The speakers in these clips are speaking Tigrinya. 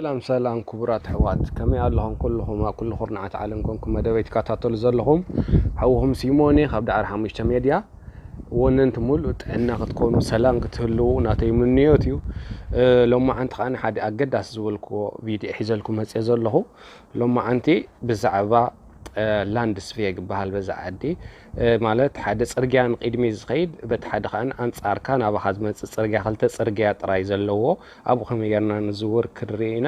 ሰላም ሰላም ክቡራት ኣሕዋት፣ ከመይ ኣለኹም ኩልኹም? ኣብ ኩሉ ኩርናዓት ዓለም ኮንኩም መደበይ ትከታተሉ ዘለኹም ሓውኹም ሲሞን እየ ካብ ዳዕሮ ሓሙሽተ ሜድያ። ወነንቲ ሙሉእ ጥዕና ክትኮኑ፣ ሰላም ክትህልዉ ናተይ ምንዮት እዩ። እ፣ ሎማዓንቲ ከኣ ሓደ ኣገዳሲ ዝበልክዎ ቪድዮ ሒዘልኩም መፅየ ዘለኹ። ሎማዓንቲ ብዛዕባ፣ እ፣ ላንድስቬግ ይበሃል በዛ ዓዲ። እ፣ ማለት ሓደ ጽርግያ ንቕድሚት ዝኸይድ፣ በቲ ሓደ ከኣ ኣንጻርካ ናባኻ ዝመጽእ ጽርግያ፣ ክልተ ጽርግያ ጥራይ ዘለዎ፣ ኣብኡ ከመይ ጌርና ንዝውር ክንርኢ ኢና።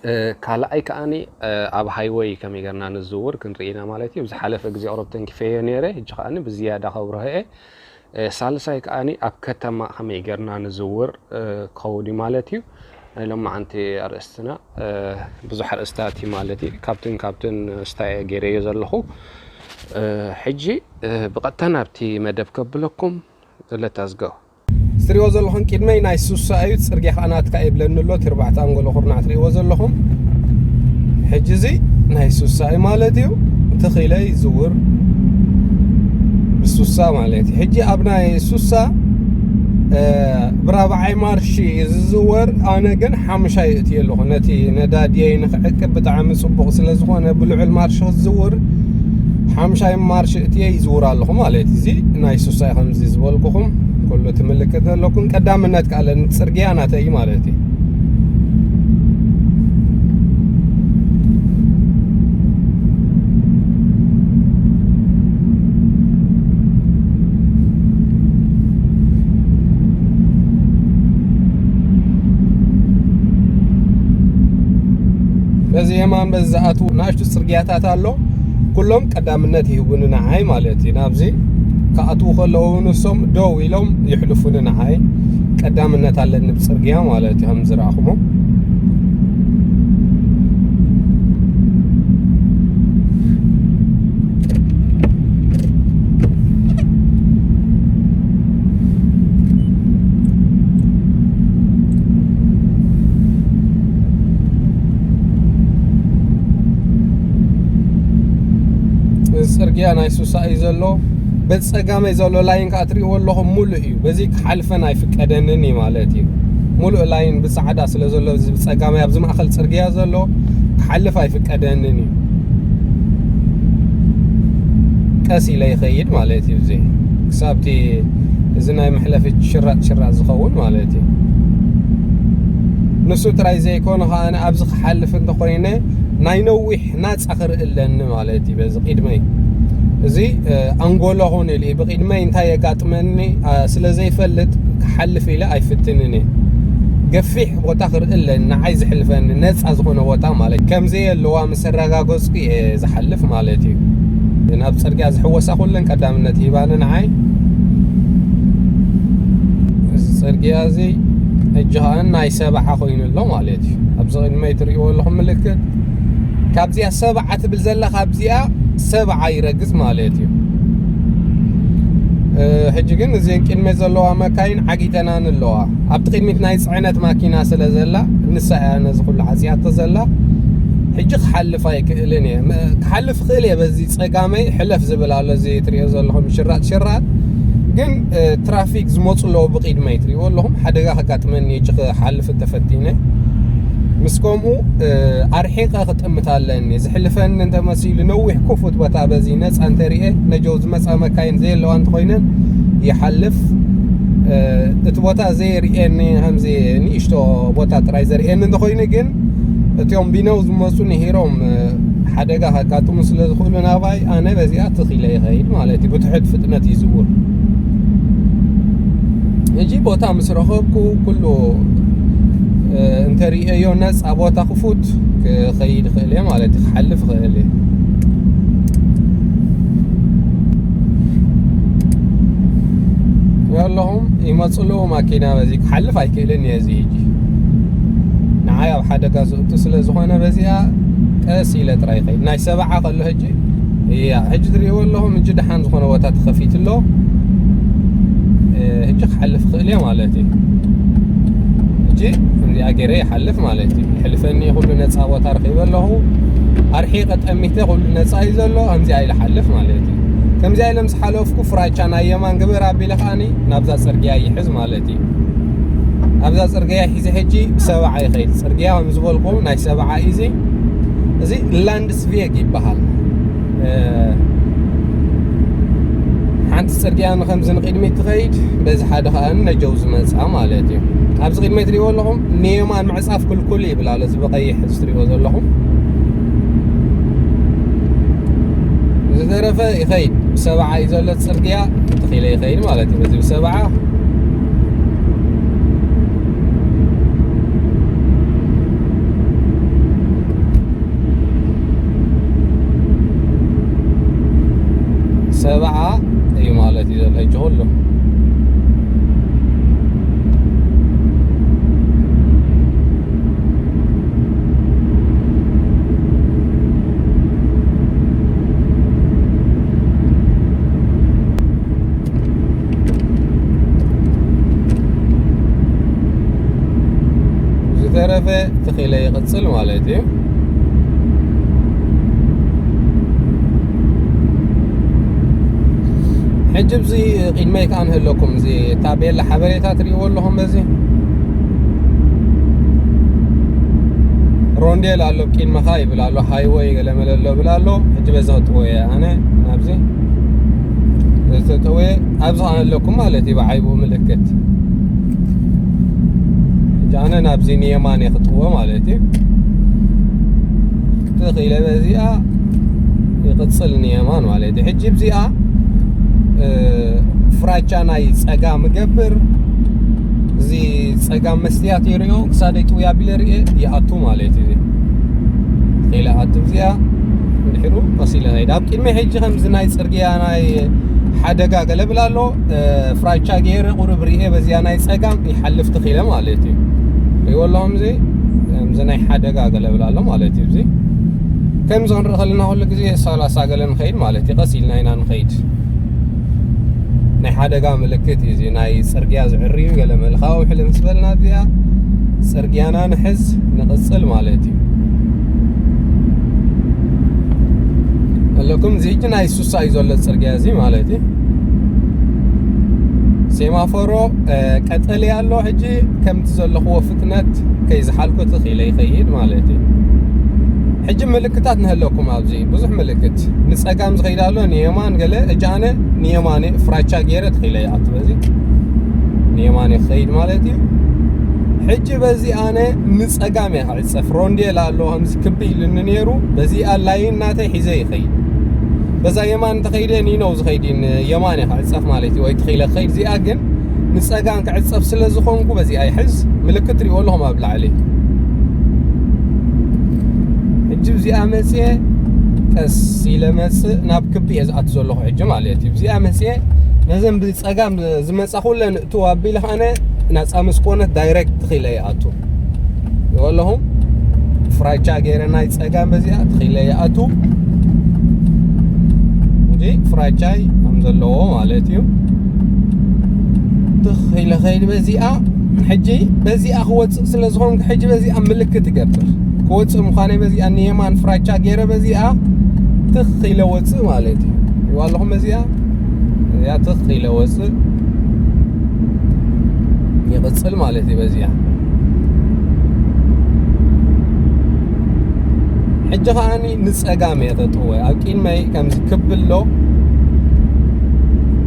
እ፣ ካልኣይ ከኣኒ፣ እ፣ ኣብ ሃይወይ ከመይ ጌርና ንዝውር ክንርኢ ኢና ማለት እዩ። ዝሓለፈ ግዜ ቁሩብ ተንኪፈዮ ነይረ፣ ሕጂ ከኣኒ ብዝያዳ ከብርሆ እየ። እ፣ ሳልሳይ ከኣኒ ኣብ ከተማ ከመይ ጌርና ንዝውር፣ እ፣ ክኸውን እዩ ማለት እዩ። ናይ ሎማዓንቲ ኣርእስትና፣ እ፣ ብዙሕ ኣርእስታት እዩ ማለት እዩ። ካብትን ካብትን ስታይ ገይረዮ ዘለኹ። እ፣ ሕጂ፣ እ፣ ብቐጥታ ናብቲ መደብ ከብለኩም። Let us go። እትሪእዎ ዘለኹም ቅድመይ ናይ ሱሳ እዩ። ጽርግያ ከኣ ናትካ ይብለኒ ኣሎ። እቲ ኣርባዕተ ኣንጎሎ ኩርናዕ ትሪእዎ ዘለኹም። ሕጂ እዚ ናይ ሱሳ እዩ ማለት እዩ። ትኺለ ይዝውር ብሱሳ ማለት እዩ። ሕጂ ኣብ ናይ ሱሳ፣ እ፣ ብራብዓይ ማርሺ እዩ ዝዝወር። ኣነ ግን ሓሙሻይ እእትየ ኣለኹ። ነቲ ነዳድየይ ንኽዕቅብ ብጣዕሚ ጽቡቕ ስለ ዝኾነ ብልዑል ማርሺ ክትዝውር ሓሙሻይ ማርሺ እእትየ ይዝውር ኣለኹ ማለት እዩ። እዚ ናይ ሱሳ እዩ ከምዚ ዝበልኩኹም። ኩሉ እቲ ምልክት ዘለኩም ቀዳምነት ከኣ ኣለኒ። ጽርግያ ናተይ እዩ ማለት እዩ። በዚ የማን በዚ ዝኣትዉ ንኣሽቱ ጽርግያታት ኣሎ። ኩሎም ቀዳምነት ይህቡኒ ንዓይ ማለት እዩ። ናብዚ ክኣትዉ ከለዉ ንሶም ደው ኢሎም ይሕልፉኒ ንዓይ። ቀዳምነት ኣለኒ ብጽርግያ ማለት እዩ፣ ከም ዝረኣኹሞ። እዚ ጽርግያ ናይ ሱሳ እዩ ዘሎ። በጸጋመይ ዘሎ ላይን ከኣ ትርእይዎ ኣለኹም፣ ሙሉእ እዩ። በዚ ክሓልፈን ኣይፍቀደንን እዩ ማለት እዩ። ሙሉእ ላይን ብጻዕዳ ስለ ዘሎ፣ እዚ ብጸጋመይ ኣብዚ ማእከል ጽርግያ ዘሎ ክሓልፍ ኣይፍቀደንን እዩ። ቀስ ኢለ ይኸይድ ማለት እዩ። እዚ ክሳብቲ፣ እዚ ናይ መሕለፊ ሽራጥ ሽራጥ ዝኸውን ማለት እዩ። ንሱ ጥራይ ዘይኮነ ከኣ ኣብዚ ክሓልፍ እንተኾይነ ናይ ነዊሕ ናጻ ክርኢ ኣለኒ ማለት እዩ። በዚ ቅድመይ እዚ፣ እ፣ ኣንጎሎ ኾን ኢሉ እዩ። ብቅድመይ እንታይ የጋጥመኒ፣ እ፣ ስለ ዘይፈልጥ ክሓልፍ ኢለ ኣይፍትንን እየ። ገፊሕ ቦታ ክርኢ ኣለኒ፣ ንዓይ ዝሕልፈኒ ነጻ ዝኾነ ቦታ ማለት እዩ። ከም ዘየለዋ ምስ ኣረጋገጽኩ እየ ዝሓልፍ ማለት እዩ። ናብ ጽርግያ ዝሕወሳ ኩለን ቀዳምነት ሂባኒ ንዓይ። እዚ ጽርግያ እዚ ሕጂ ኸኣ ናይ ሰብዓ ኮይኑ ኣሎ ማለት እዩ። ኣብዚ ቅድመይ ትርእይዎ ኣለኹም ምልክት። ካብዚኣ ሰብዓ ትብል ዘላ፣ ካብዚኣ ሰብዓ ይረግጽ ማለት እዩ። እ፣ ሕጂ ግን እዘን ቅድመ ዘለዋ መካይን ዓጊተናን ኣለዋ። ኣብቲ ቅድሚት ናይ ጽዕነት ማኪና ስለ ዘላ፣ ንሳ እያ ነዚ ኩሉ ዓጽያቶ ዘላ። ሕጂ ክሓልፍ ኣይክእልን እየ። ም-፣ ክሓልፍ ክእል እየ፣ በዚ ጸጋመይ ሕለፍ ዝብል ኣሎ፣ እዚ ትርእዮ ዘለኹም ሽራጥ ሽራጥ። ግን፣ እ፣ ትራፊክ ዝመጹ ኣለዉ ብቕድመይ፣ ትርእይዎ ኣለኹም። ሓደጋ ከጋጥመኒ እዩ፣ ሕጂ ክሓልፍ እንተፈቲነ። ምስ ከምኡ፣ እ፣ ኣርሒቐ ክጥምት ኣለኒ። ዝሕልፈኒ እንተመሲሉ ነዊሕ ክፉት ቦታ በዚ ነጻ እንተርእየ፣ ነጀው ዝመጻ መካይን ዘየለዋ እንተኾይነን ይሓልፍ። እ፣ እቲ ቦታ ዘይርእየኒ፣ ከምዚ ንእሽቶ ቦታ ጥራይ ዘርእየኒ እንተኾይኑ ግን፣ እቲኦም ቢነው ዝመጹ ንሂሮም፣ እ፣ ሓደጋ ከጋጥሙ ስለ ዝኽእሉ ናባይ፣ ኣነ በዚኣ ትኺለ ይኸይድ ማለት እዩ። ብትሑት ፍጥነት ይዝውር። ሕጂ ቦታ ምስ ረኸብኩ፣ ኩሉ፣ እ፣ እንተርእየዮ ነጻ ቦታ ክፉት ክኸይድ ይኽእል እየ ማለት እዩ፣ ክሓልፍ ይኽእል እየ። ኣለኹም ይመጹ ኣለዉ ማኪና፣ በዚ ክሓልፍ ኣይክእልን እየ። እዚ ሕጂ ንዓይ ኣብ ሓደጋ ዘእቱ ስለ ዝኾነ በዚኣ ቀስ ኢለ ጥራይ ይኸይድ። ናይ ሰብዓ ከሎ ሕጂ እያ፣ ሕጂ ትርእይዎ ኣለኹም፣ ሕጂ ደሓን ዝኾነ ቦታ ተኸፊቱ ኣሎ። እ፣ ሕጂ ክሓልፍ ክእል እየ ማለት እዩ። ሕጂ ከምዚኣ ገይረ ይሓልፍ ማለት እዩ። ይሕልፈኒ ኩሉ ነፃ ቦታ ረኺበ ኣለኹ። ኣርሒቐ ጠሚተ ኩሉ ነፃ እዩ ዘሎ። ከምዚኣ ኢለ ሓልፍ ማለት እዩ። ከምዚኣ ኢለ ምስ ሓለፍኩ ፍራቻ ናይ የማን ግበር ኣቢለ ከኣኒ ናብዛ ጽርግያ ይሕዝ ማለት እዩ። ኣብዛ ጽርግያ ሒዘ ሕጂ ብሰብዓ ይኸይድ። ጽርግያ ከም ዝበልኩ ናይ ሰብዓ እዩ። እዚ ላንድስቬግ ይበሃል። ሓንቲ ጽርግያ ንከምዚ ንቕድሚት ትኸይድ፣ በዚ ሓደ ከኣ ነጀው ዝመጻ ማለት እዩ። ኣብዚ ቅድሚት ትሪእዎ ኣለኹም፣ ንየማን ምዕጻፍ ክልኩል ይብል ኣሎ፣ እዚ ብቐይሕ እዚ ትሪእዎ ዘለኹም። ዝተረፈ ይኸይድ፣ ብሰብዓ እዩ ዘሎ ጽርግያ፣ ትኺለ ይኸይድ ማለት እዩ። በዚ ብሰብዓ ሰብዓ እዩ ማለት እዩ ዘሎ ሕጂ ኩሉ። ዝተረፈ ትኺለ ይቕጽል ማለት እዩ። ሕጂ ብዚ ቅድመይ ከኣ ንህለኩም፣ እዚ ታቤላ ሓበሬታ ትርእይዎ ኣለኹም። በዚ ሮንዴል ኣሎ ቅድመኻ ይብል ኣሎ፣ ሃይወይ ገለ መለ ኣሎ ይብል ኣሎ። ሕጂ በዚ ክጥወየ ኣነ ናብዚ በዚ ተጠወየ ኣብዚ ከኣ ኣለኩም ማለት እዩ፣ ብዓይቡ ምልክት። ሕጂ ኣነ ናብዚ ንየማን እየ ክጥወ ማለት እዩ። ትኽ ኢለ በዚኣ ይቕጽል ንየማን ማለት እዩ። ሕጂ ብዚኣ፣ እ፣ ፍራቻ ናይ ጸጋም እገብር። እዚ ጸጋም መስትያት ይርእዮ፣ ክሳደይ ጥውይ ኣቢለ ርእየ ይኣቱ ማለት እዩ። ኢለ ኣቱ ብዚኣ፣ ድሕሩ ቀስ ኢለ ኸይድ። ኣብ ቅድሚ ሕጂ ከምዚ ናይ ጽርግያ ናይ ሓደጋ ገለ ብል ኣሎ፣ እ፣ ፍራቻ ገይረ ቁሩብ ርእየ በዚኣ ናይ ጸጋም ይሓልፍ ትኺለ ማለት እዩ። ርእይዎ ኣለኹም እዚ፣ ከምዚ ናይ ሓደጋ ገለ ብል ኣሎ ማለት እዩ። እዚ ከምዚ ክንርኢ ከለና ኩሉ ግዜ ሰላሳ ገለ ንኸይድ ማለት እዩ። ቀስ ኢልና ኢና ንኸይድ። ናይ ሓደጋ ምልክት እዩ እዚ። ናይ ጽርግያ ዝዕርዩ ገለ መልካ ውሕል ምስ በልና እዚኣ ጽርግያና ንሕዝ ንቕጽል ማለት እዩ። ኣለኩም እዚ ሕጂ ናይ ሱሳ እዩ ዘሎ ጽርግያ እዚ ማለት እዩ። ሴማፎሮ፣ እ፣ ቀጠልያ ኣሎ። ሕጂ ከምቲ ዘለኽዎ ፍጥነት ከይዝሓልኩ ትኽ ኢለ ይኸይድ ማለት እዩ። ሕጂ ምልክታት ንህለኩም ኣብዚ ብዙሕ ምልክት። ንጸጋም ዝኸይድ ኣሎ፣ ንየማን ገለ። እጂ ኣነ ንየማን እየ፣ ፍራቻ ገይረ ትኽ ኢለ ይኣቱ በዚ። ንየማን እየ ክኸይድ ማለት እዩ። ሕጂ በዚ ኣነ ንጸጋም እየ ክዕጸፍ። ሮንዴል ኣሎ፣ ከምዚ ክቢ ኢሉኒ ነይሩ። በዚኣ ላይን ናተይ ሒዘ ይኸይድ። በዛ የማን እንተኸይደ ኒኖ ዝኸይድ እዩ፣ ንየማን እየ ክዕጸፍ ማለት እዩ፣ ወይ ትኽ ኢለ ክኸይድ። እዚኣ ግን ንጸጋም ክዕጸፍ ስለ ዝኾንኩ በዚኣ ይሕዝ። ምልክት ትሪእዎ ኣለኹም ኣብ ላዕሊ። ሕጂ ብዚኣ መጽየ ቀስ ኢለ መጽእ፣ ናብ ክቢ እየ ዝኣቱ ዘለኹ ሕጂ ማለት እዩ። ብዚኣ መጽየ ነዘን ብጸጋም ዝመጻ ኩለን እትው ኣቢለ ከኣነ ናጻ ምስ ኮነት ዳይሬክት ትኽ ኢለ ይኣቱ። ይበለኹም ፍራቻ ገይረ ናይ ጸጋም በዚኣ ትኽ ኢለ ይኣቱ። እንጂ ፍራቻይ ከም ዘለዎ ማለት እዩ። ትኽ ኢለ ኸይድ በዚኣ። ሕጂ በዚኣ ክወጽእ ስለ ዝኾንኩ፣ ሕጂ በዚኣ ምልክት እገብር። ክወጽእ ምዃነይ በዚኣ ንየማን ፍራቻ ገይረ በዚኣ ትኽ ኢለ ወጽእ ማለት እዩ። ይዋ ኣለኹም በዚኣ፣ እዚኣ ትኽ ኢለ ወጽእ። ይቕጽል ማለት እዩ በዚኣ። ሕጂ ከኣኒ ንጸጋም እየ ተጥወ። ኣብ ቅድመይ ከምዚ ክቢ ኣሎ።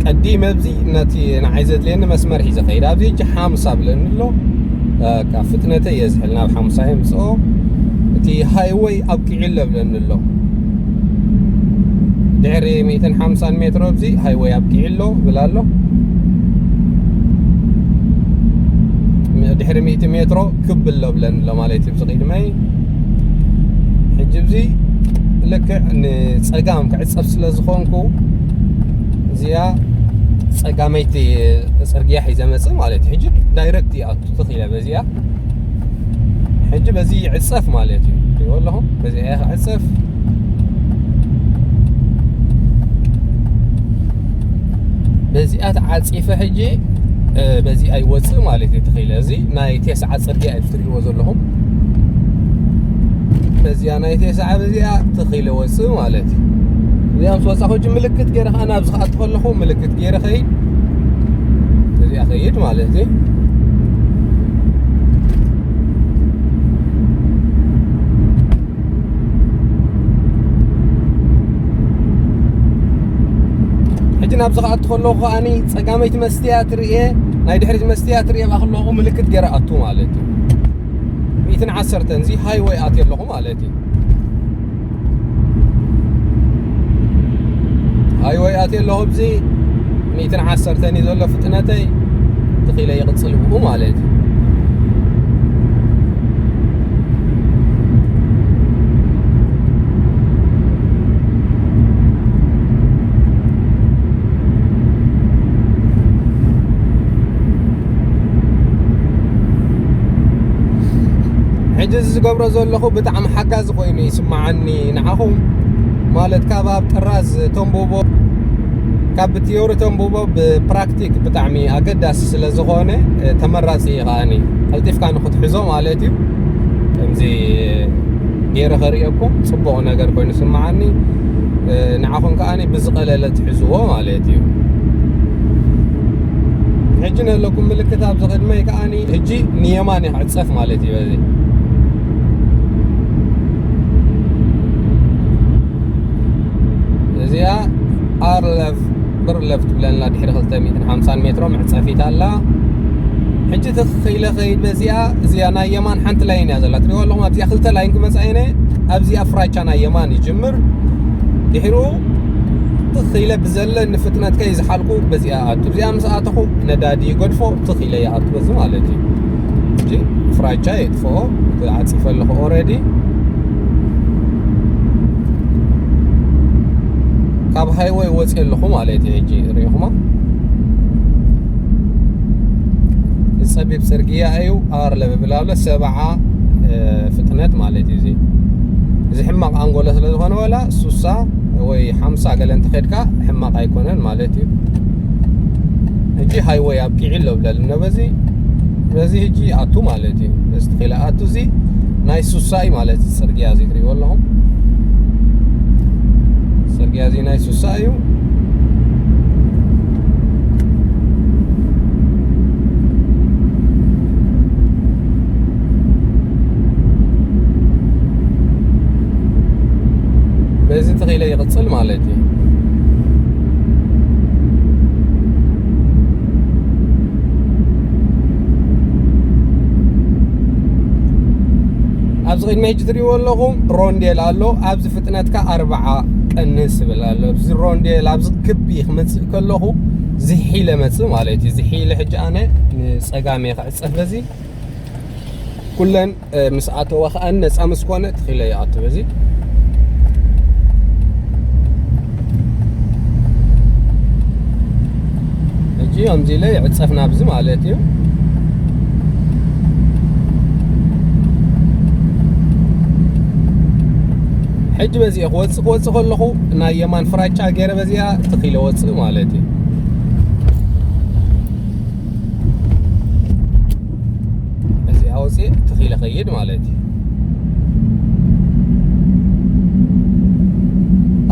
ቀዲመ ኣብዚ ነቲ ንዓይ ዘድልየኒ መስመር ሒዘ ኸይድ። ኣብዚ ሕጂ ሓምሳ ብለኒ ኣሎ። በቃ ፍጥነተይ እየ ዝሕል፣ ናብ ሓምሳ የምጽኦ። እቲ ሃይወይ ኣብቂዑ ኣሎ ብለኒ ኣሎ። ድሕሪ ሚእትን ሓምሳን ሜትሮ ኣብዚ ሃይወይ ኣብቂዑ ኣሎ ብል ኣሎ። ድሕሪ ሚእቲ ሜትሮ ክብ ኣሎ ብለኒ ኣሎ ማለት እዩ። እዚ ቅድመይ ሕጂ እዚ ልክዕ ንጸጋም ክዕጸፍ ስለ ዝኾንኩ፣ እዚኣ ጸጋመይቲ ጽርግያ ሒዘ መጽእ ማለት እዩ። ሕጂ ዳይረክት ይኣቱ ትኽ ኢለ በዚኣ። ሕጂ በዚ ይዕጸፍ ማለት እዩ። ትሪእዎ ኣለኹም፣ በዚኣ እየ ክዕጸፍ። በዚኣ ተዓጺፈ ሕጂ፣ እ፣ በዚኣ ይወጽእ ማለት እዩ። ትኽ ኢለ እዚ ናይ ቴስዓ ጽርግያ እዩ ትሪእዎ ዘለኹም። በዚኣ ናይ ቴስዓ በዚኣ ትኽ ኢለ ወጽእ ማለት እዩ። እዚኣ ምስ ወጻኹ ሕጂ ምልክት ገይረ ከኣ ናብዚ ክኣቱ ከለኹ ምልክት ገይረ ኸይድ። በዚኣ ኸይድ ማለት እዩ። ናብዚ ክኣቱ ከለኹ ከኣኒ ጸጋመይቲ መስትያት ርእየ፣ ናይ ድሕሪት መስትያት ርእየ፣ ብኣ ከለኹ ምልክት ገይረ ኣቱ ማለት እዩ። ሚእትን ዓሰርተን እዚ ሃይወይ ኣትየ ኣለኹ ማለት እዩ። ሃይወይ ኣትየ ኣለኹ፣ ብዚ ሚእትን ዓሰርተን እዩ ዘሎ ፍጥነተይ። ትኺለ ይቕጽል ብኡ ማለት እዩ። ሕጂ እዚ ዝገብሮ ዘለኹ ብጣዕሚ ሓጋዚ ኮይኑ ይስምዓኒ ንዓኹም። ማለት ካብ ኣብ ጥራዝ ተንብቦ፣ ካብ ብቲዮሪ ተንብቦ ብፕራክቲክ ብጣዕሚ ኣገዳሲ ስለ ዝኾነ፣ እ፣ ተመራጺ እዩ ከኣኒ። ቀልጢፍካ ንኽትሕዞ ማለት እዩ። ከምዚ ገይረ ከርእየኩም ጽቡቕ ነገር ኮይኑ ይስምዓኒ። እ፣ ንዓኹም ከኣኒ ብዝቐለለ ትሕዝዎ ማለት እዩ። ሕጂ ነለኩም ምልክት ኣብዚ ቅድመይ ከኣኒ ሕጂ ንየማን ይዕጸፍ ማለት እዩ። በዚ እዚኣ ኣርለፍ ብርለፍ ትብለና ድሕሪ ክልተ ሚእትን ሓምሳን ሜትሮ መዕጸፊት ኣላ። ሕጂ ትኽ ኢለ ከይድ በዚኣ፣ እዚኣ ናይ የማን ሓንቲ ላይን እያ ዘላ። ትሪእዎ ኣለኹም ኣብዚኣ ክልተ ላይን ክመጻ እየ። ኣብዚኣ ፍራቻ ናይ የማን ይጅምር። ድሕሪኡ ትኽ ኢለ ብዘለኒ ፍጥነት ከይ ዝሓልኩ በዚኣ ኣቱ። እዚኣ ምስ ኣተኹ ነዳዲ ይገድፎ፣ ትኽ ኢለ ይኣቱ በዚ ማለት እዩ። ሕጂ ፍራቻ የጥፍኦ፣ ተዓጺፈ ኣለኹ ኦረዲ። ካብ ሃይወይ ወፂ ኣለኹ ማለት እዩ። ሕጂ ሪኢኹማ፣ ጸቢብ ጽርግያ እዩ። ኣር ለብብል ኣሎ ሰብዓ፣ እ፣ ፍጥነት ማለት እዩ። እዚ እዚ ሕማቕ ኣንጎሎ ስለ ዝኾነ፣ ወላ ሱሳ ወይ ሓምሳ ገለ እንተኸድካ ሕማቕ ኣይኮነን ማለት እዩ። ሕጂ ሃይወይ ኣብቂዑ ኣሎ ብለልና በዚ፣ በዚ ሕጂ ኣቱ ማለት እዩ። በዚ ትኺለ ኣቱ፣ እዚ ናይ ሱሳ እዩ ማለት እዩ። ጽርግያ እዚ ትሪእዎ ኣለኹም፣ ጽርግያ እዚ ናይ ሱሳ እዩ። በዚ ትኺለ ይቕጽል ማለት እዩ። ኣብዚ ቅድሚ ሕጂ ትሪእዎ ኣለኹም ሮንዴል ኣሎ። ኣብዚ ፍጥነትካ ኣርብዓ ቀንስ ይብል ኣሎ። ኣብዚ ሮንዴል ኣብዚ ክቢ ክመጽእ ከለኹ ዝሒለ መጽእ ማለት እዩ። ዝሒለ ሕጂ ኣነ ንጸጋም እየ ክዕጸፍ በዚ ኩለን፣ እ፣ ምስ ኣተዋ ከኣ ነጻ ምስ ኮነ ትኺለ ይኣቱ በዚ። ሕጂ ከምዚ ኢለ ይዕጸፍ ናብዚ ማለት እዩ። ሕጂ በዚኣ ክወጽእ፣ ክወጽእ ከለኹ ናይ የማን ፍራቻ ገይረ በዚኣ ትኺለ ወጽእ ማለት እዩ። እዚ ኣውፅእ ትኺለ ኸይድ ማለት እዩ።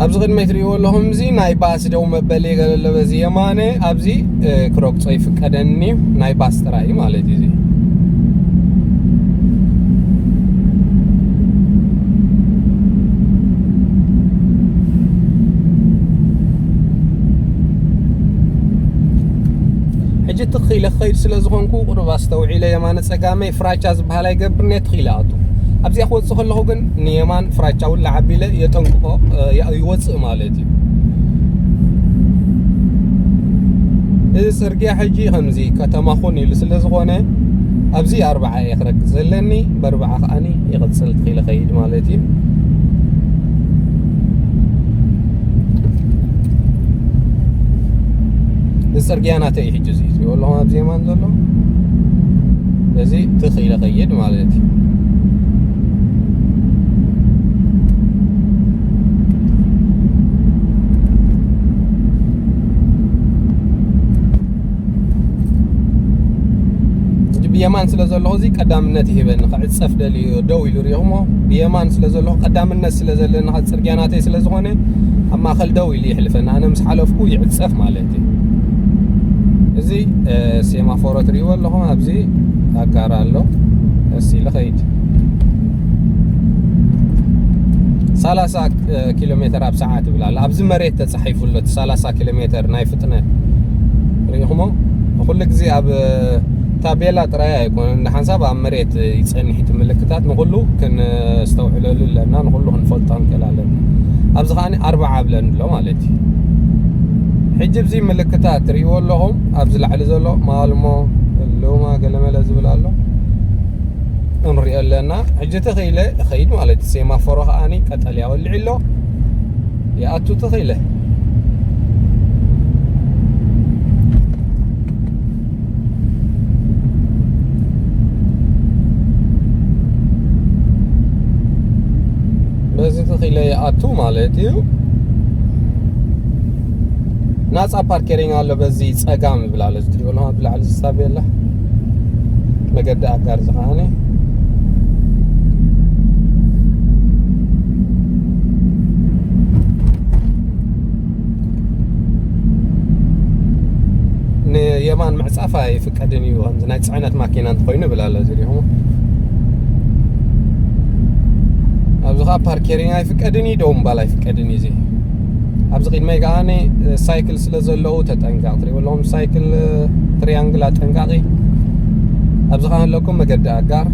ኣብዚ ቅድመይ ትሪእዎ ኣለኹም፣ እዚ ናይ ባስ ደው መበሊ ገለ ኣሎ በዚ የማነ። ኣብዚ፣ እ፣ ክረግጾ ይፍቀደኒ፣ ናይ ባስ ጥራይ እዩ ማለት እዩ። እዚ ሕጂ ትኽ ኢለ ክኸይድ ስለ ዝኾንኩ፣ ቁሩብ ኣስተውዒለ፣ የማነ ጸጋመይ ፍራቻ ዝበሃል ኣይገብርን እየ፣ ትኽ ኢለ ኣቱ። ኣብዚኣ ክወጽእ ከለኹ ግን ንየማን ፍራቻ ውላዕ ኣቢለ የጠንቅቆ፣ እ፣ ያ-፣ ይወጽእ ማለት እዩ። እዚ ጽርግያ ሕጂ ከምዚ ከተማ ኹን ኢሉ ስለ ዝኾነ፣ ኣብዚ ኣርብዓ እየ ክረግጽ ዘለኒ፣ በርብዓ ከኣኒ ይቕጽል ትኽ ኢለ ኸይድ ማለት እዩ። እዚ ጽርግያ ናተይ እዩ። ሕጂ እዚ ትሪእዎ ኣለኹም ኣብዚ የማን ዘሎ፣ በዚ ትኽ ኢለ ኸይድ ማለት እዩ። ሕጂ ብየማን ስለ ዘለኹ እዚ ቀዳምነት ይህበኒ። ክዕጸፍ ደልዩ ደው ኢሉ ሪኢኹሞ፣ ብየማን ስለ ዘለኹ ቀዳምነት ስለ ዘለኒ፣ ጽርግያ ናተይ ስለ ዝኾነ ኣብ ማእከል ደው ኢሉ ይሕልፈኒ። ኣነ ምስ ሓለፍኩ ይዕጸፍ ማለት እዩ። እዚ፣ እ፣ ሴማፎሮ ትሪእዎ ኣለኹም፣ ኣብዚ ኣጋር ኣሎ። ቀስ ኢለ ኸይድ። ሰላሳ ኪሎ ሜትር ኣብ ሰዓት ይብል ኣሎ። ኣብዚ መሬት ተጻሒፉ ኣሎ፣ እቲ ሰላሳ ኪሎ ሜትር ናይ ፍጥነት። ርኢኹሞ? ኩሉ ግዜ ኣብ ታቤላ ጥራይ ኣይኮነን፣ እንደ ሓንሳብ ኣብ መሬት ይጸንሕ እቲ ምልክታት። ንኹሉ ክንስተውዕለሉ ኣለና፣ ንኹሉ ክንፈልጦ ንክእል ኣለና። ኣብዚ ከኣ ኣርባዓ ብለን ኣሎ ማለት እዩ። ሕጂ እዚ ምልክታት ትርእይዎ ኣለኹም፣ ኣብዚ ላዕሊ ዘሎ ማልሞ፣ ሉማ፣ ገለመለ ዝብል ኣሎ። ንሪኦ ኣለና። ሕጂ ተኽኢለ እኸይድ ማለት እዩ። ሴማፎሮ ከኣ ቀጠልያ ወሊዑ ኣሎ። ይኣቱ ተኽኢለ። በዚ ተኽኢለ ይኣቱ ማለት እዩ። ናጻ ፓርኬሪንግ ኣሎ በዚ ጸጋም ይብል ኣሎ። እዚ ትሪኦ ኣለኹም ኣብ ላዕሊ ዝሳብ የለ መገዲ ኣጋር ዝኸኣነ። ንየማን ምዕጻፍ ኣይፍቀድን እዩ፣ ከምዚ ናይ ጽዕነት ማኪና እንተኾይኑ ይብል ኣሎ። እዚ ዲኹም ኣብዚ ኸዓ ፓርኬሪንግ ኣይፍቀድን እዩ፣ ደው ምባል ኣይፍቀድን እዩ። እዚ ኣብዚ ቅድመይ ከኣ ሳይክል ስለ ዘለዉ ተጠንቀቕ። ትሪእዎ ኣለኹም ሳይክል ትሪያንግል ኣጠንቃቂ። ኣብዚ ኸዓ ኣለኩም መገዲ ኣጋር።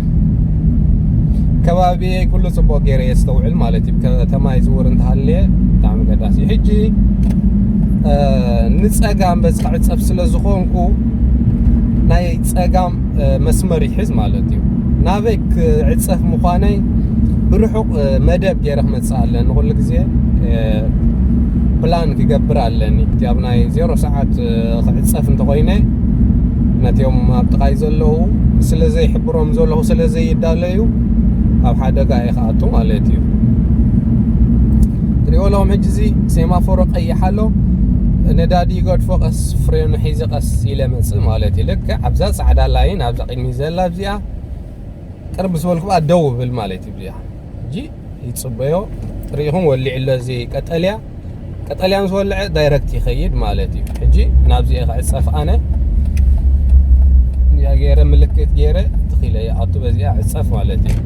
ከባቢየይ ኩሉ ጽቡቕ ገይረ የስተውዕል ማለት እዩ። ከተማ ይዝውር እንተሃልየ ብጣዕሚ ገዳሲ እዩ። ሕጂ፣ እ፣ ንጸጋም በዚ ክዕጸፍ ስለ ዝኾንኩ ናይ ጸጋም፣ እ፣ መስመር ይሕዝ ማለት እዩ። ናበይ ክዕጸፍ ምዃነይ ብርሑቕ፣ እ፣ መደብ ገይረ ክመጽእ ኣለኒ። ኩሉ ግዜ፣ እ፣ ፕላን ክገብር ኣለኒ። እቲ ኣብ ናይ ዜሮ ሰዓት፣ እ፣ ክዕጸፍ እንተኾይነ ነቲኦም ኣብ ጥቓይ ዘለዉ ስለ ዘይሕብሮም ዘለኹ ስለ ዘይዳለዩ ኣብ ሓደጋ እየ ክኣቱ ማለት እዩ። ትሪእዎ ኣለኹም ሕጂ እዚ ሴማፎሮ ቀይሕ ኣሎ። ነዳዲ ይገድፎ፣ ቀስ ፍሬኑ ሒዘ ቀስ ኢለ መጽእ ማለት እዩ። ልክዕ ኣብዛ ጻዕዳ ላይን ኣብዛ ቅድሚ ዘላ ኣብዚኣ ቅርብ ምስ በልኩ ደው ብል ማለት እዩ። እዚኣ ሕጂ ይጽበዮ። ርኢኹም ወሊዑ ኣሎ እዚ ቀጠልያ። ቀጠልያ ምስ ወልዐ ዳይረክት ይኸይድ ማለት እዩ። ሕጂ ናብዚ እየ ክዕጸፍ ኣነ። እዚኣ ገይረ ምልክት ገይረ ትኺለ ይኣቱ በዚኣ ዕጸፍ ማለት እዩ።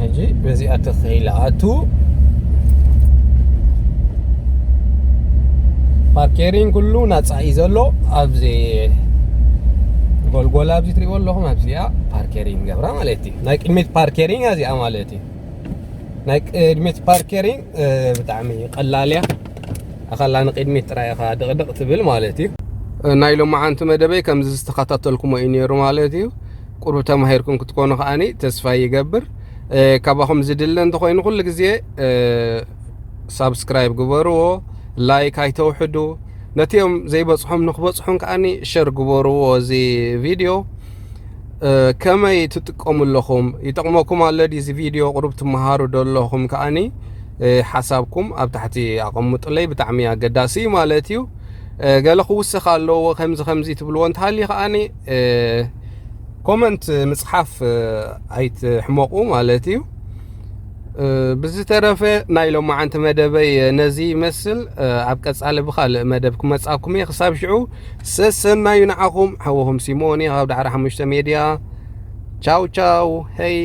ሕጂ በዚኣ ተኸይለ ኣቱ ፓርኬሪንግ ኩሉ ናጻ እዩ ዘሎ። ኣብዚ ጎልጎል ኣብዚ ትሪእዎ ኣለኹም፣ ኣብዚኣ ፓርኬሪንግ ገብራ ማለት እዩ። ናይ ቅድሚት ፓርኬሪንግ እዚኣ ማለት እዩ። ናይ ቅድሚት ፓርኬሪንግ፣ እ፣ ብጣዕሚ ቀላል እያ። ኣኸላ ንቅድሚት ጥራይ ኢኻ ድቕድቕ ትብል ማለት እዩ። እ፣ ናይ ሎማዓንቲ መደበይ ከምዚ ዝተኸታተልኩሞ እዩ ነይሩ ማለት እዩ። ቁሩብ ተማሂርኩም ክትኮኑ ከኣኒ ተስፋ ይገብር። እ፣ ካባኹም ዝድለ እንተኾይኑ ኩሉ ግዜ፣ እ፣ ሳብስክራይብ ግበርዎ፣ ላይክ ኣይተውሕዱ። ነቲኦም ዘይበጽሖም ንክበጽሑን ከኣኒ ሸር ግበርዎ እዚ ቪድዮ። እ፣ ከመይ ትጥቀሙ ኣለኹም? ይጠቕመኩም ኣሎ ድዩ እዚ ቪድዮ? ቁሩብ ትመሃሩ ዶ ኣለኹም? ከኣኒ፣ እ፣ ሓሳብኩም ኣብ ታሕቲ ኣቐምጡለይ፣ ብጣዕሚ ኣገዳሲ እዩ ማለት እዩ። እ፣ ገለ ክውሰኽ ኣለዎ፣ ከምዚ ከምዚ ትብልዎ እንተሃልዩ ከኣኒ፣ እ፣ ኮመንት ምጽሓፍ፣ እ፣ ኣይትሕመቑ ማለት እዩ። እ፣ ብዝተረፈ ናይ ሎማዓንቲ መደበይ ነዚ ይመስል። እ፣ ኣብ ቀጻሊ ብኻልእ መደብ ክመጻኩም እየ። ክሳብ ሽዑ ሰሰናዩ ንዓኹም። ሓወኹም ሲሞን እየ ካብ ዳዕሮ ሓሙሽተ ሜድያ። ቻው ቻው፣ ሄይ።